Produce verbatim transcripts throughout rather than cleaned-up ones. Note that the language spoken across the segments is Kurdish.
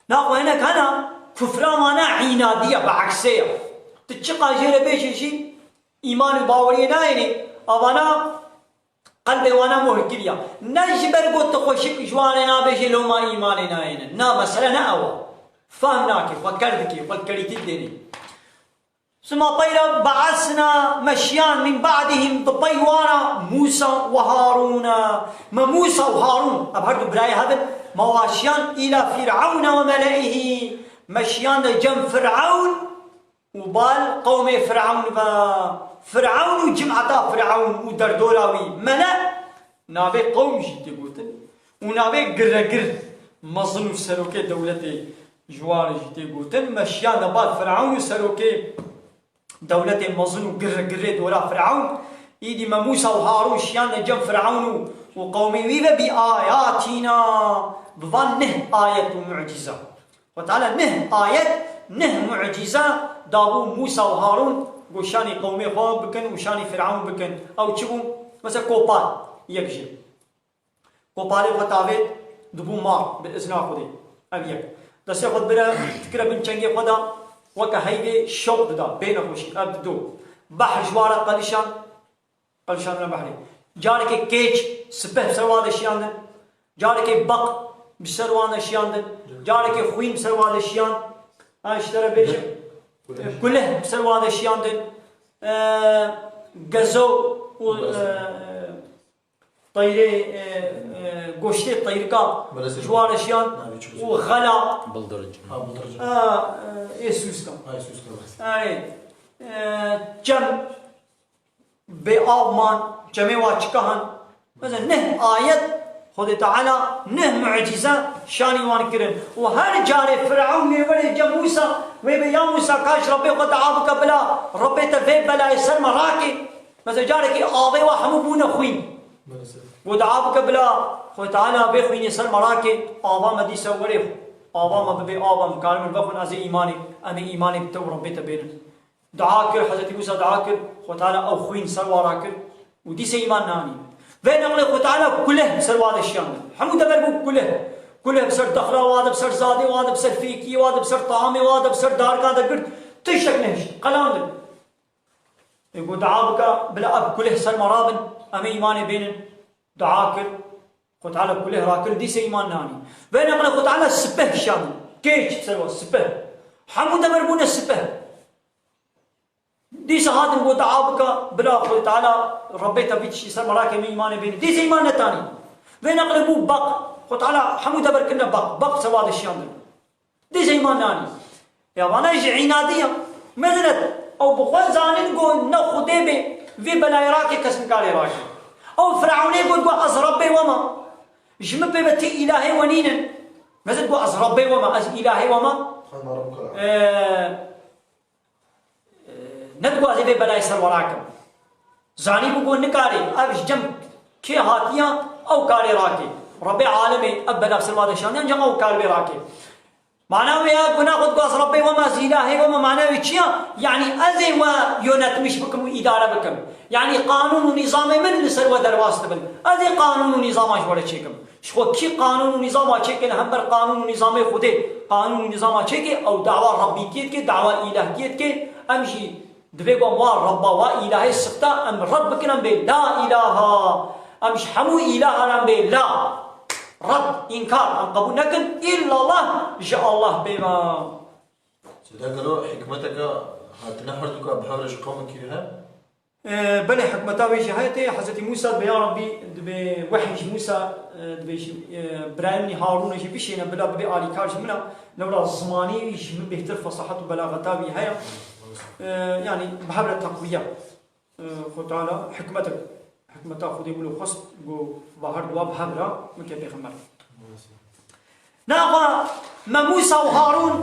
Naxwe hinek hene, kufra wana înadî ye, bi eksê ye. Tu çiqa jê re bêjî jî, îman û baweriyê nayênê, avana qelbê wana moh kiriya. Ne ji ber got tu xweşik ji wan re nabêjê loma îmanê nayêne. Na, mesele ne ew e. Fehm nake, xwe ker dike, xwe kerîtî didênê. Sima peyra be'esna, me şiyan min ba'dihim, bi pey wana Musa û Harûna. Me Musa û Harûn, ev her du birayê hev in, me wa şiyan îla Fir'ewne ve mele'ihî. Me şiyan de cem Fir'ewn û bal qewmê Fir'ewn ve. Fir'ewn û cimeta Fir'ewn û derdora wî. Mele, navê qewm jî tê gotin û navê giregir, mezin û serokê dewletê ji wan re jî tê gotin. Me şiyan de bal Fir'ewn û serokê dewletê mezin û giregirê dora Fir'ewn. Îdî me Musa û Harûn şiyan de cem Fir'ewn û, û qewmê wî ve bi ayatîna, bi van neh ayet û mucîza. Xwe Teala neh ayet, neh mucîza dabû Musa û Harûn, got şanî qewmê xwe bikin û şanî Fir'ewn bikin. Ew çi bû? Mesela kopar, yek jê. Kopalê xwe tavêt, dibû mar, bi izna Xwedê. Ev yek. Destê xwe dibire, dikire bin çengê xwe de, weke heyvê şewq dida, bê nexweşî, ev dido. Behr ji wan re qelişan, qelişandina behrê. Carekê kêç, sipeh bi ser wan de şiyandin. Carekê beq bi ser wan de şiyandin. Carekê xwîn bi ser wan de şiyand. Ha, ji te re bêjim. Kuleh. Kuleh bi ser wan de şiyandin. E, gezo û, e, teyrê, e, e, goştê teyrika Belê ji wan re şiyan Navê çi û xela. Bıldırcın. Ha, bıldırcın. A, e, ê sûska. Ha, ê sûska, belê. Erê. E, çem bê av man, çemê wa çika han. Mesela neh ayet, Xwedê Teala neh mucîze şanî wan kirin. Û her carê Firewnê were cem Mûsa, wê bê ya Mûsa, ka ji Rebbê xwe dua bike bila Rebbê te vê belayê ser me rake. Mesela carekî avê wa hemû bûne xwîn. Maalesef. Got dua bike bila Xwedê Teala vê xwînê ser me rake, ava me dîsa were, ava me bibe ava, em karin vexwin, ez ê îmanê, em ê îmanê bi te û Rebbê te bênin. Dua kir, Hezretî Mûsa dua kir, Xwedê Teala ew xwîn ser wa rakir û dîsa îman nanî. Vê neqlê Xwedê Teala kuleh ser wa de şiyandin. Hemû dever bû kuleh. Kuleh bi ser dexla wa de, bi ser zadê wa de, bi ser fêkiyê wa de, bi ser tahamê wa de, bi ser darika de girt. Tiştek nehişt, qelandin. Ê got, dua bike, bila ev kuleh ser me rabin, em ê îmanê bênin. Dua kir. Xwe Teala kuleh rakir, dîsa îman nanî. Vê neqle Xwe Teala sipeh şiyandin. Kêç ser wa, sipeh. Hemû dever bûne sipeh. Dîsa hatin got, dua bike, bila Xwe Teala Rebbê te vî tiştî ser me rake, em îmanê bênin. Dîsa îman netanî. Vê neqle bû beq. Xwe Teala hemû dever kirine beq. Beq ser wa de şiyandin. Dîsa îman nanî. Ya vana jî înadî ya. Mezinet, ew bi xwe zanin ku ne Xwedê bê, vê belayê rake kes nikare rake. Ew Firewnê got, got, ez Rebbê we me. Ji min pê ve ti îlahê we nînin. Mezin got, ez Rebbê we me, ez îlahê we me. Xwe me Reb kira. Ee, Nedixwazê vê belayê ser we rake. Zanîbû ku nikarê, ev ji cem kê hatiye, ew karê rake. Rebê alemê ev bela ser wa de şandiye, ancak ew kar vê rake. Mana wê ya ku naxwe dixwaz Rebê we me, ez îlahê we me, mana wê çi ya? Yanî ez ê we yönetmiş bikim û îdare bikim. Yanî qanûn û nîzamê min li ser we derbas dibin. Ez ê qanûn û nîzama ji we re çêkim. Ji xwe kî qanûn û nîzama çêke li hember qanûn û nîzamê Xwedê, qanûn û nîzama çêke, ew dawa Rebbîtiyê dike, dawa îlahkiyê dike, em jî divê ku em wa Rebba, wa îlahê sifta em red bikin, em bê la îlaha, em ji hemû îlahan em bê la red, înkar, em qebûl nekin, îllallah, ji Allah bê me. Seyda gelo hikmeteke hatine herduka bi hev re ji qewmekî re heye? Ee, belê, hikmeta wê jî heye tê. Hezretî Mûsa dibê, ya Rebbî, dibê wehy ji Mûsa, e, dibê jî, e, birayê min î Harûn jî bişêne, bila bibe alîkar ji min a. Lewra zimanî wî ji min bêhtir fesahet û belaxeta wî heye. E, yanî bi hev re teqwiye. E, Xwe Teala hikmet e. Hikmeta Xwedê wilo xwest, got, va her dua bi hev re bike pêxember. Naxa me Mûsa û Harûn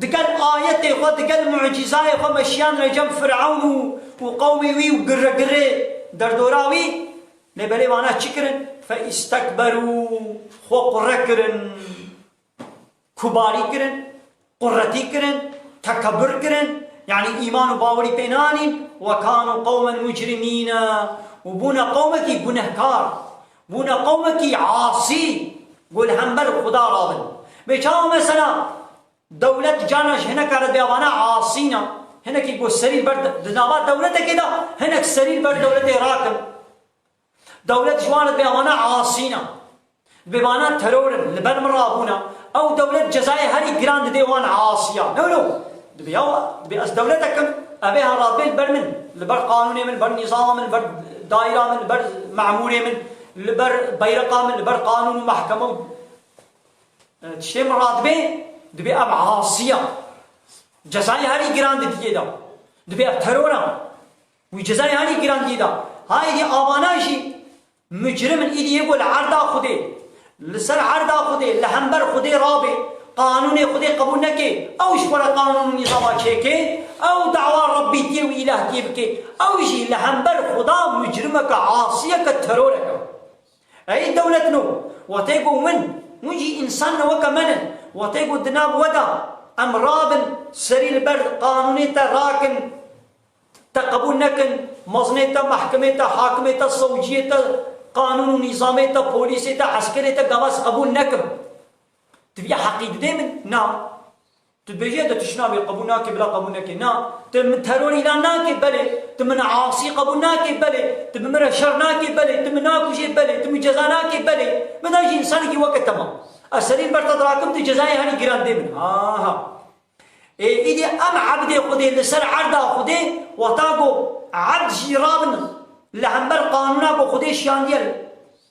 digel ayetê xwe, digel mucîzayê xwe me şiyan re cem Firewn û, û qewmê wî û girregirê derdora wî, lê belê vana çi kirin? Fe îstekberû, xwe qure kirin, kubarî kirin, quretî kirin, tekebur kirin, yanî îman û bawerî pê nanîn, we kanu qewmen mucrimîne, û bûne qewmekî gunehkar. Bûne qewmekî asî, ku li hember Xuda rabin. Bê çawa mesela Dewlet cana ji hineka re dibê avana asî ne. Hinekî ku serî li ber di nava dewletekê de, hinek serî li ber dewletê rakin. Dewlet ji wan re dibê avana asî ne. Dibê vana teror in, li ber min rabûne. Ew dewlet cezayê herî giran didê wan asiya. Ne wilo? Dibê ya, dibê ez dewletek im, ev ê heratbê li ber min, li ber qanûnê min, li ber nîzama min, li ber daîra min, li ber memûrê min, li ber beyreqa min, li ber qanûn û mehkeme û, e, tiştê min radibê, dibê ev asiya. Cezayê herî giran didiyê de. Dibê ev teror e. Wî cezayê herî giran didî de. Haydî avana jî Mucrim in, îdî yê ku li erda Xwedê, li ser erda Xwedê, li hember Xwedê rabê, qanûnê Xwedê qebûl neke, ew ji xwe re qanûn û nîzama çêke, ew dawa Rebbîtiyê û îlahtiyê bike, ew jî li hember Xweda mucrimeke, asiyeke, teroreke. Ey dewletno, wextê ku win, win jî însan ne weke me ne, wextê ku di nav we de em rabin, serî li ber qanûnê te rakin, te qebûl nekin, mezinê te, mehkemê te, hakimê te, sewciyê te, qanûn û nîzamê te, polîsê te, eskerê te, gava ez qebûl nekim. Tu vî heqî didê min? Na. Tu dibêjî, de tu şinabê qebûl nake, bila qebûl neke. Na. Tu min teror îlan nake? Belê. Tu min asî qebûl nake? Belê. Tu bi min re şer nake? Belê. Tu min nakujê? Belê. Tu min ceza nake? Belê. Min da jî însanekî weke te ma. Ez serî li ber te dirakim, tu cezayê herî giran dê min. Ha, ha. Ê, îdî em ebdê Xwedê li ser erda Xwedê, wexta ku ebd jî rabin li hember qanûna ku Xwedê şiyandiye,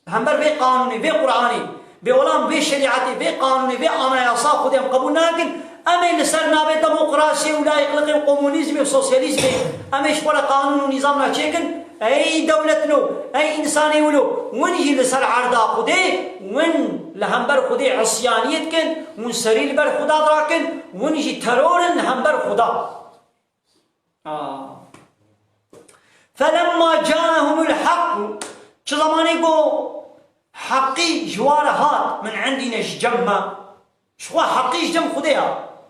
li hember vê qanûnê, vê Qur'anê, vê olan, vê şerîetê, vê qanûnê, vê anayasa Xwedê em qebûl nakin, em ê li ser navê demokrasiyê û layîqliqê û komunîzmê û sosyalîzmê, em ê ji xwe re qanûn û nîzamna çêkin, Ey dewletno, ey însanê wilo, win jî li ser erda Xwedê, win li hember Xwedê isyaniyê dikin, win serî li ber Xweda dirakin, win jî teror in li hember Xweda. Aa. Felemma caehumul hak, çi zemanê ku heqî ji wa re hat, min endîne, ji cem me, Ji xwe heqî ji cem Xwedê ya.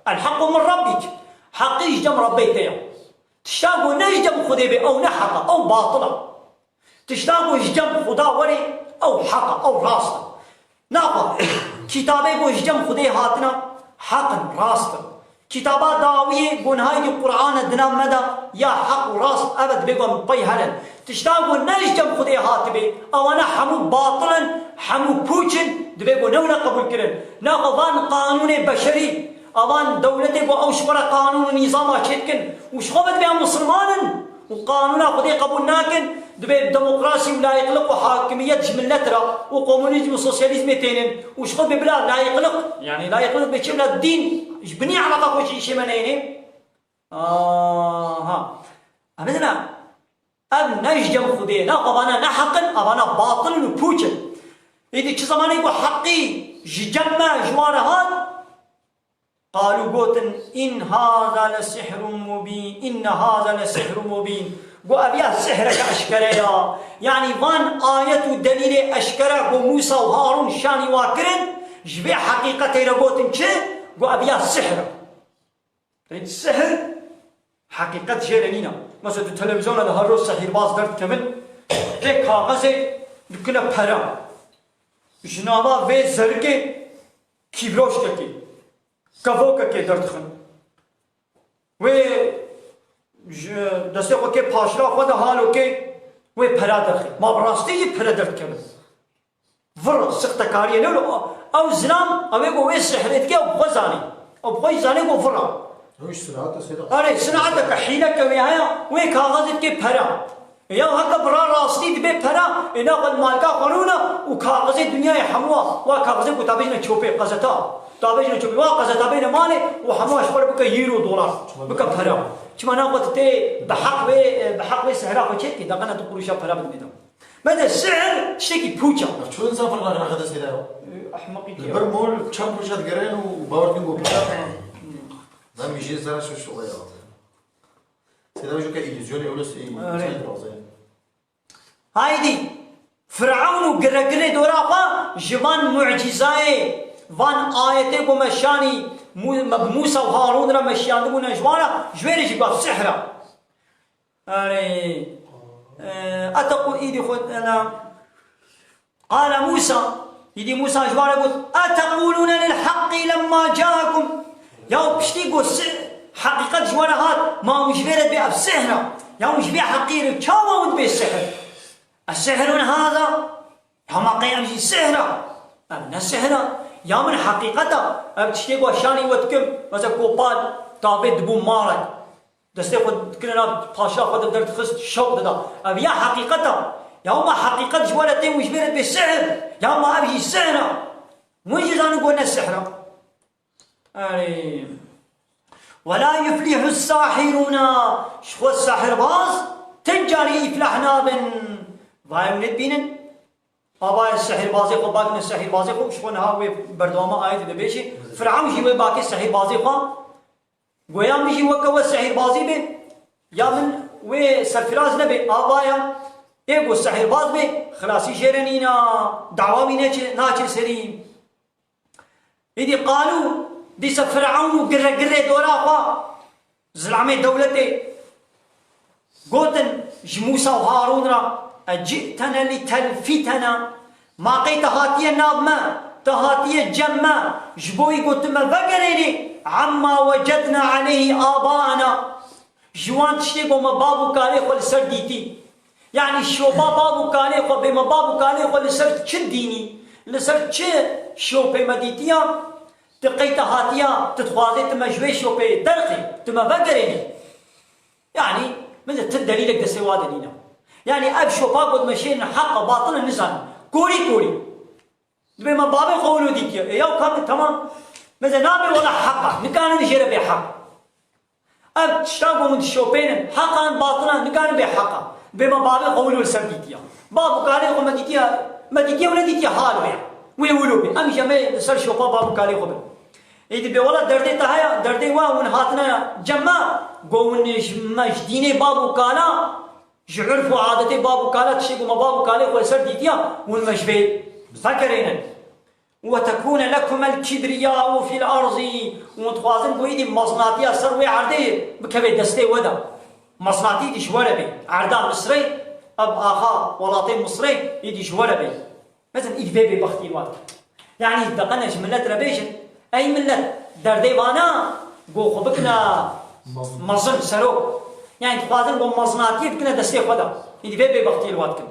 El hequ min rabbik. Heqî ji cem Rabbê te ya. Tişta ku ne ji cem Xwedê bê, ew ne heq e, ew batil e. Tişta ku ji cem Xweda were, ew heq e, ew rast e. Naxa, kitabê ku ji cem Xwedê hatine, heq in, rast in. Kitaba dawiyê ku niha yekî Qur'an e di nav me de ya heq û rast, ev e, divê ku em pey herin. Tişta ku ne ji cem Xwedê hatibê, ewana hemû batil in, hemû pûç in, divê ku ne wina qebûl kirin. Naxwe van qanûnê beşerî, evan dewletê ku ew ji xwe re qanûn û nîzama çêdikin û ji xwe vedibê em misilman in û qanûna Xwedê qebûl nakin, divê demokrasî û layîqliq û hakimiyet ji milet re û komunîzm û sosyalîzmê tênin û ji xwe dibê bila layîqliq, yanî layîqliq dibê çi, bila dîn ji binî eleqa xwe ji îşê me neyênê. Aha. Em dina, ev ne ji cem Xwedê ye, ne, avana ne heq in, avana batil in û pûç in. Êdî çi zemanê ku heqî ji cem me, ji wan re hat, qalû gotin, "In haza le sihrun mubîn, inne haza le sihrun mubîn." Got, "Ev ya sihreke eşkere ya." Yanî van ayet û delîlê eşkere ku Mûsa û Harûn şanî wa kirin, ji vê heqîqetê re gotin çi? Got, "Ev ya sihr e." Ê, sihir, heqîqet jê re nîne. Mesela tu televîzyona de her roj sihîrbaz derdikevin, vê kaxezê dikine pere. Ji nava vê zerikê kîvroşkekê, kevokekê derdixin. Wê ji destê xwe kê paşira xwe de halokê wê pera derxê. Ma bi rastî jî pere derdikevin. Vir, sixtekariyê ne wilo. Ew zilam, ew ê ku wê sihirê dike, ew bi xwe zanî. Ew bi xwe jî zanî ku vir e. Ew jî sinate sêda. Erê, sinateke, hîleke wê heye, wê kaxezê dike pere. Ya heke bira rastî dibe pere, ê naxwe li malka xwe rûne û kaxezê dinyayê hemû wa, wa kaxezê ku tabêjine çopê, qezeta. Tabêjine çopê, wa qezeta bêne malê û hemû wa ji xwe re bike euro, dolar. Bike pere. Çima naxwe tu tê bi heq wê, bi heq wê sihra xwe çêdikî, daqene tu qurûşa pere bidimê de. Me de sihir tiştekî pûç e. Ya çi insan ferq nake qede seyda ya. Ehmeqî Li ya. Ber mol çend kuruş digerin û bawer dikin ku pira. Ben bir şey zara şu şu ya. Seyda şu ke illüzyon, öyle şey. Öyle. Sen razı. Haydi. Firavun û girekirê dora xwe ji van mucîzayê, van ayetê ku me şanî Mû-, me bi Mûsa û Harûn re me şiyandibûne ji wan re, ji wê re jî got sihir e. Erê, e, eteqû îdî xwe, ena, qale Mûsa, îdî Mûsa ji wan re got, "Eteqûlûne lil heqqî lemma ca'ekum." Ya piştî ku si-, heqîqet ji we re hat, ma hûn ji vê re dibê ev sihr e. Ya hûn ji vê heqîr e, çawa hûn dibê sihr? Esihrun hâzâ? Ya ma qey ev jî sihr e? Ev ne sihr e. Ya min heqîqet e. Ev tiştê ku şanî we dikim, mesela kopal, tavê dibû malek. Destê xwe dikirina paşa xwe de derdixist, şewq dida. Ev ya heqîqet e. Ya ma heqîqet ji we re tê, hûn ji vê re dibê sihr? Ya ma ev jî sihr e? Hûn jî zanin ku ne sihr e. Erê. Ve la yuflihu sahiruna. Ji xwe sehirbaz ti carî îflah nabin. Vay, em nedibînin. Avaya sehirbazê xwe, bakine sehirbazê xwe, ji xwe niha wê berdewama ayetê dibêjê. Firavun jî wê bakê sehirbazê xwe. Goya min jî weke we sehirbazî bê. Ya min wê serfiraz nebe. Avaya ê ku sehirbaz bê, xilasî jê re nîna. Dawa wî neçe, naçe serî. Îdî qalû, dîsa Firavun û girre girrê dora xwe, zilamê dewletê, gotin ji Mûsa û Harûn re, "Eci'tene litelfitena, ma qey te hatiye nav me, te hatiye cem me, ji bo wî ku tu me vegerênî, amma wecedna aleyhi abaana." Ji wan tiştê ku me bav û kalê xwe li ser dîtî. Yanî şopa bav û kalê xwe, bê me bav û kalê xwe li ser çi dînî, li ser çi şopê me dîtiya, tu qey te hatiya, tu dixwazê tu me ji wê şopê derxî, tu me vegerênî. Yanî, min de ti delîlek destê wa de nîne. Yanî ev şopa ku me şêrine heq e, batil e, nizanin. Korî korî. Dibê me bavê xwe wilo dîtiye. Ê yaw kam, tamam. Meze nabê wela heq e. Nikarin jê re bê heq. Ev tişta ku min dişopênin, heq an batil an, nikarin bê heq e. Dibê me bavê xwe wilo li ser dîtiye. Bav û kalê xwe me dîtiye, me dîtiye û nedîtiye hal wê. Wê wilo bê. Em jî em ê li ser şopa bav û kalê xwe bin. Ê dibê wela derdê te heye, derdê we hûn hatine cem me, go hûn ji me ji dînê bav û kala, ji urf û adetê bav û kala, tiştê ku me bav û kalê xwe li ser dîtiya, hûn me ji vê vegerênin. "Ve tekûne lekumel kibriyau fil arzi." Hûn dixwazin ku îdî mezinatiya ser wê erdê bikeve destê we de. Mezinatî îdî ji we re bê. Erda Misrê, ev axa welatê Misrê îdî ji we re bê. Mezin îdî vê bêbextî wan. Yanî deqene ji milet re bêjin, ey milet, derdê vana, go xwe bikine mezin, serok. Yanî dixwazin go mezinatiyê bikine destê xwe de. Îdî vê bêbextiyê li wa dikin.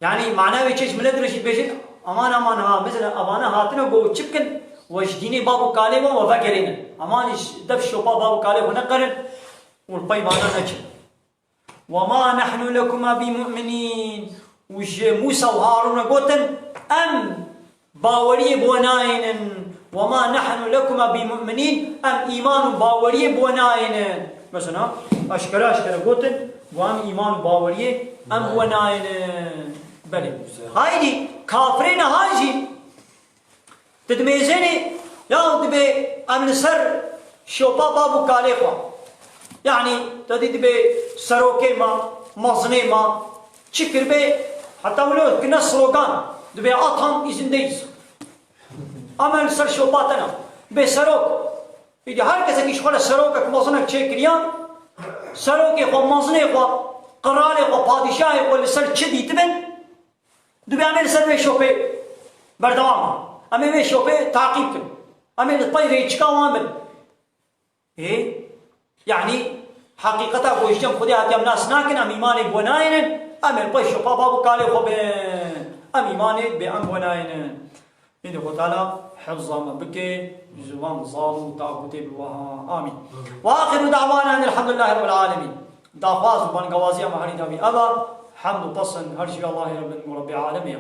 Yanî mana wê çê ji milet re jî bêjin, aman aman ha, mesela evana hatine go çi bikin, we ji dînê bav û kalê we, we vegerênin. Aman ji dev şopa bav û kalê xwe neqerin û li pey vana neçin. "Ve ma nahnu lekuma bi mu'minîn." Û ji Mûsa û Harûn re gotin, "Em baweriyê bo nayênin." "Ve ma nahnu lekuma bi mu'minîn." Em îman û baweriyê bo nayênin. Mesela, eşkere eşkere gotin, "Û em îman û baweriyê em bo nayênin." Belê. Haydî, kafirê niha jî Ti dimêzênî, ya dibê em li ser şopa bav û kalê xwe. Yanî, te dî dibê serokê me, mezinê me, çi kiribê, heta wilo dikine slogan, dibê "Atam izindeyiz." Em li ser şopa te ne. Dibê serok. Îdî her kesekî ji xwe re serokek, mezinek çêkiriya, serokê xwe, mezinê xwe, qiralê xwe, padîşahê xwe li ser çi dîtibin, Dibê em ê li ser vê şopê berdewam bin. Em ê vê şopê taqîb kin. Em ê li pey rêçika wan bin. Ê? Yanî heqîqeta ku ji cem Xwedê hatiye em nas nakin, em îmanê bi we nayênin, em ê li pey şopa bav û kalê xwe bin. Em îmanê bi em bi we nayênin. Êdî Xwe Teala hifza me bike ji van zal û taxûtê bi wiha. Amîn. Ve axiru da'wana enelhamdulillahî rabbil alemîn. Daxwaz û bangewaziya me herî dawî ev e. Hemd û pesn her ji Allahê Rabbin û Rabbê alemê ye.